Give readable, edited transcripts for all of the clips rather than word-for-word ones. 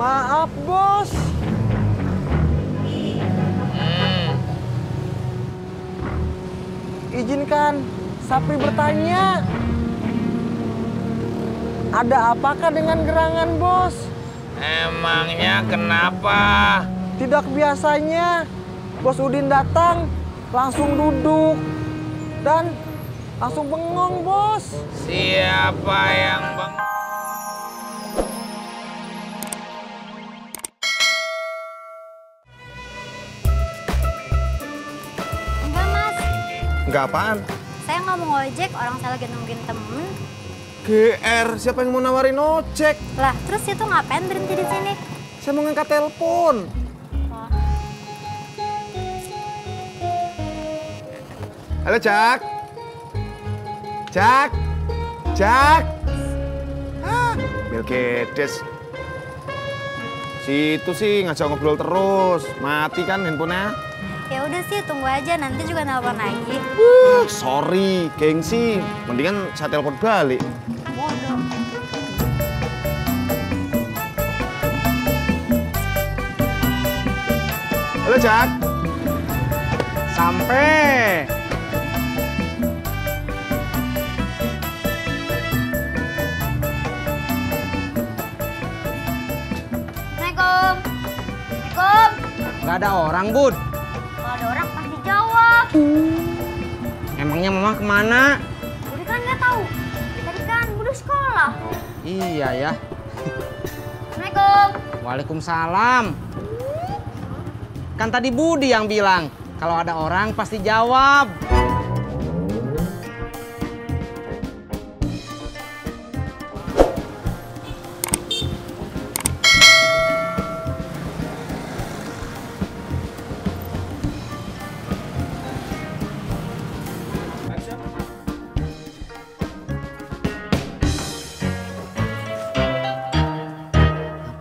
Maaf, Bos. Izinkan Sapri bertanya. Ada apakah dengan gerangan, Bos? Emangnya kenapa? Tidak biasanya. Bos Udin datang, langsung duduk. Dan langsung bengong, Bos. Siapa yang bengong? Enggak, Mas. Enggak apaan? Saya nggak mau ngojek, orang saya lagi nungguin temen. GR, siapa yang mau nawarin ojek? Lah, terus itu ngapain berhenti di sini? Saya mau ngangkat telepon. Wah, Halo, Jak. Jak. Jak. Bill Gates. Situ sih ngajak ngobrol terus. Mati kan handphonenya? ya udah sih, tunggu aja, nanti juga nelpon lagi. Sorry, gengsi. Mendingan saya telepon balik. Bodoh. Halo, Jak. Sampai. Assalamualaikum. Assalamualaikum. Nggak ada orang, Bud. Kalau ada orang pasti jawab. Emangnya Mama kemana? Budi kan nggak tahu. Tadi kan Budi sekolah. Iya ya. Assalamualaikum. Waalaikumsalam. Kan tadi Budi yang bilang, kalau ada orang pasti jawab.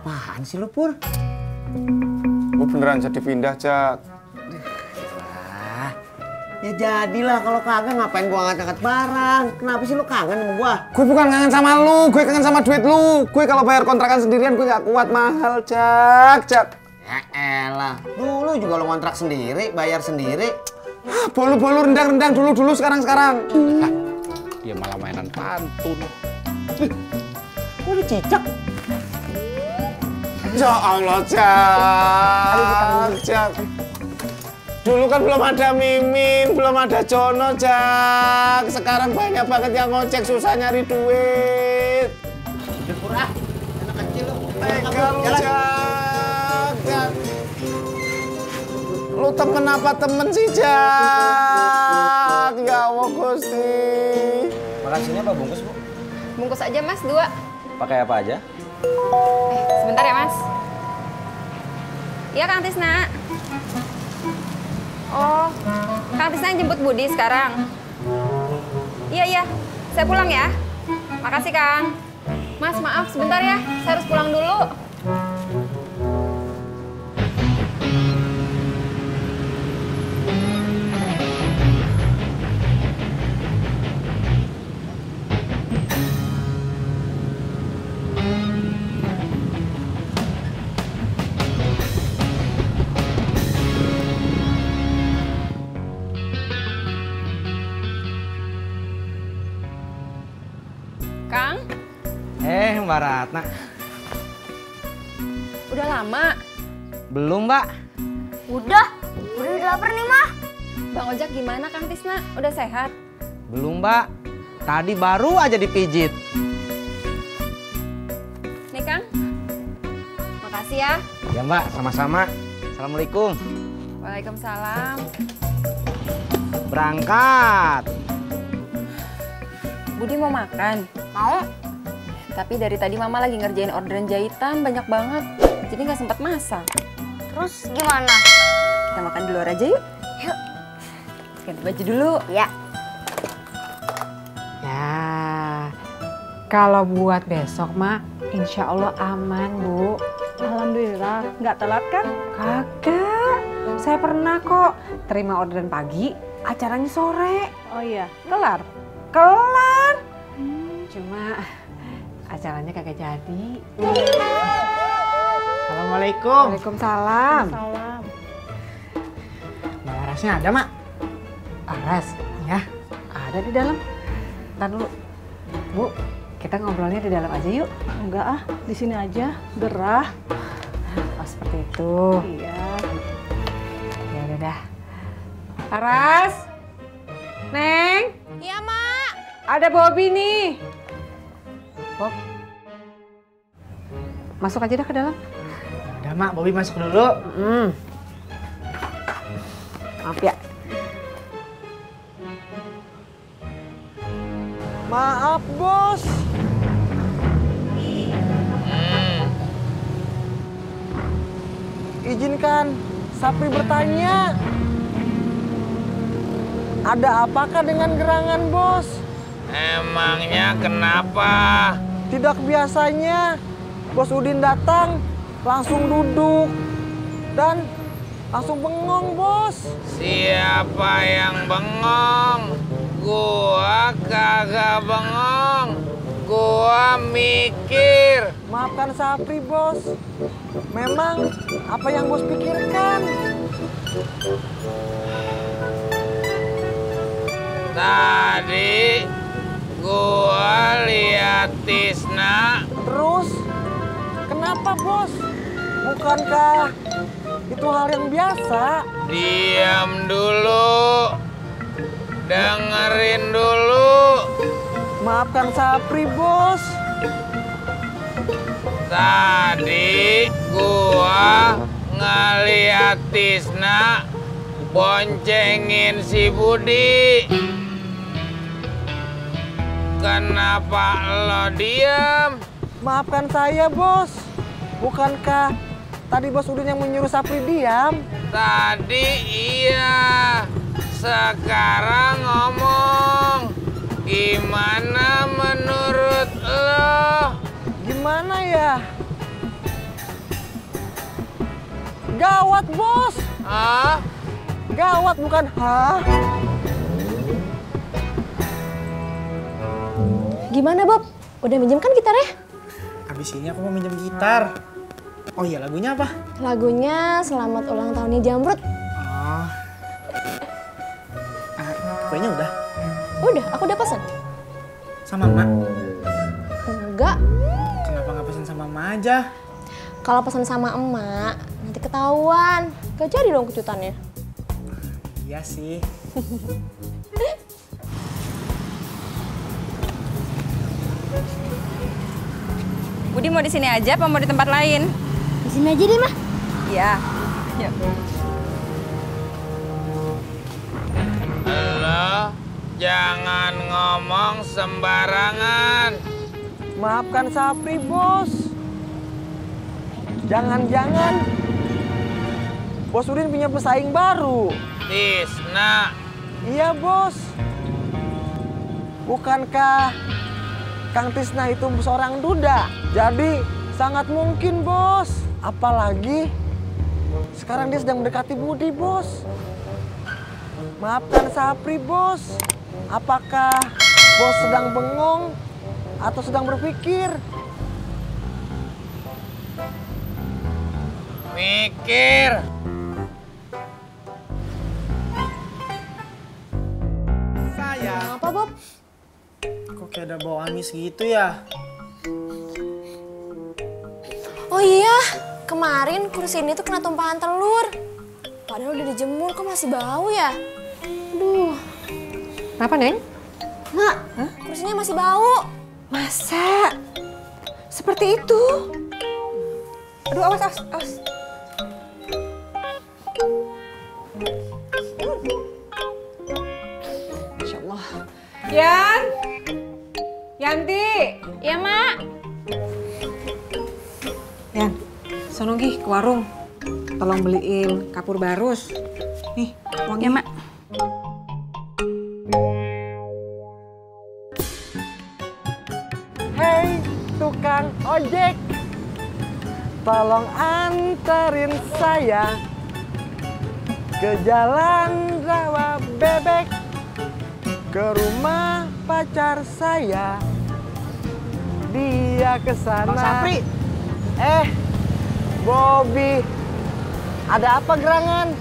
Apaan sih lu, Pur? Gue beneran jadi pindah, Jak. Ah, ya jadilah, kalau kagak ngapain gua angkat-angkat barang? Kenapa sih lu kangen sama gua? Gue bukan kangen sama lu, gue kangen sama duit lu. Gue kalau bayar kontrakan sendirian gue gak kuat, mahal, Jak. Ya elah, dulu juga lu kontrak sendiri, bayar sendiri. Bolu-bolu rendang-rendang dulu sekarang-sekarang. Dia malah mainan pantun. Kok lu cicak? Ya Allah, Jak. Dulu kan belum ada Mimin, belum ada Jono, Jak. Sekarang banyak banget yang ngojek, susah nyari duit. Udah purah, anak kecil lu. Tega lu, Jak. Lu temen apa temen sih, Jak? Ya Allah, Gusti. Makasihnya apa bungkus, Bu? Bungkus aja, Mas, 2. Pakai apa aja? Sebentar ya, Mas. Iya, Kang Tisna. Oh, Kang Tisna jemput Budi sekarang. Iya. Saya pulang ya. Makasih, Kang. Mas, maaf sebentar ya. Saya harus pulang dulu. Kang, Mbak Ratna. udah lama. Belum, Mbak. Udah lapar nih, Mah. Bang Ojak gimana, Kang Tisna? Udah sehat? Belum, Mbak. Tadi baru aja dipijit. Nih, Kang. Makasih ya. Ya, Mbak. Sama-sama. Assalamualaikum. Waalaikumsalam. Berangkat. Budi mau makan? Mau? Tapi dari tadi Mama lagi ngerjain orderan jahitan banyak banget. Jadi nggak sempat masak. Terus gimana? Kita makan di luar aja yuk. Yuk. Ganti baju dulu. Ya. Ya, kalau buat besok mah insya Allah aman, Bu. Alhamdulillah, nggak telat kan? Kagak, saya pernah kok terima orderan pagi, acaranya sore. Oh iya, kelar? Kelar. Cuma acaranya kagak jadi. Assalamualaikum. Waalaikumsalam. Mbak Larasnya ada, Mak? Aras, Ya. ada di dalam. Ntar dulu. Bu, kita ngobrolnya di dalam aja yuk. Enggak ah, di sini aja. Gerah. Oh, seperti itu. Iya. Ya udah dah. Aras. Neng. Iya, Mak. Ada Bobby nih. Bob. Masuk aja dah ke dalam. Udah, Mak. Bobby masuk dulu. Maaf ya. Maaf, Bos. Izinkan Sapri bertanya. Ada apakah dengan gerangan, Bos? Emangnya kenapa? Tidak biasanya. Bos Udin datang, langsung duduk. Dan langsung bengong, Bos. Siapa yang bengong? Gua kagak bengong. Gua mikir. Maafkan Sapri, Bos. Memang apa yang Bos pikirkan? Tadi gua lihat Tisna. Terus, kenapa, Bos? Bukankah itu hal yang biasa? Diam dulu. Dengerin dulu. Maafkan Sapri, Bos. Tadi gua ngeliat Tisna boncengin si Budi. Kenapa lo diam? Maafkan saya, Bos. Bukankah tadi Bos Udin yang menyuruh Sapri diam? Tadi iya. Sekarang ngomong. Gimana menurut lo? Gimana ya? Gawat, Bos. Hah? Gawat bukan hah? Gimana, Bob? Udah minjem kan gitarnya? Abis ini aku mau minjem gitar. Oh iya, lagunya apa? Lagunya Selamat Ulang Tahunnya Jamrut. Oh. Kuenya udah? Udah, aku udah pesen. Sama Mak? Enggak. Kenapa nggak pesen sama Mak aja? Kalau pesen sama emak, nanti ketahuan. Gak jadi dong kejutannya. Iya sih. Budi mau di sini aja apa mau di tempat lain? Di sini aja deh, Mah. Iya. Yuk. Lo jangan ngomong sembarangan. Maafkan Sapri, Bos. Jangan-jangan Bos Udin punya pesaing baru. Tisna. Iya, Bos. Bukankah Kang Tisna itu seorang duda? Jadi sangat mungkin, Bos. Apalagi sekarang dia sedang mendekati Budi, Bos. Maafkan Sapri, Bos. Apakah Bos sedang bengong atau sedang berpikir? Mikir. Sayang. Apa, Bob? Kok kayak ada bau amis gitu ya? Oh iya, kemarin kursi ini tuh kena tumpahan telur. Padahal udah dijemur, kok masih bau ya? Aduh. Kenapa, Neng? Mak, kursinya masih bau. Masa? Seperti itu? Aduh, awas, awas, awas. Masya Allah. Yan! Yanti! Iya, Mak. Yan, sono Gi ke warung. Tolong beliin kapur barus. Nih, uangnya, Mak. Hei, tukang ojek. Tolong anterin saya ke Jalan Rawa Bebek, ke rumah pacar saya. Dia ke sana. Bang Sapri. Bobby. Ada apa gerangan?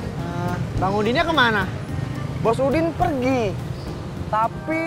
Bang Udinnya kemana? Bos Udin pergi. Tapi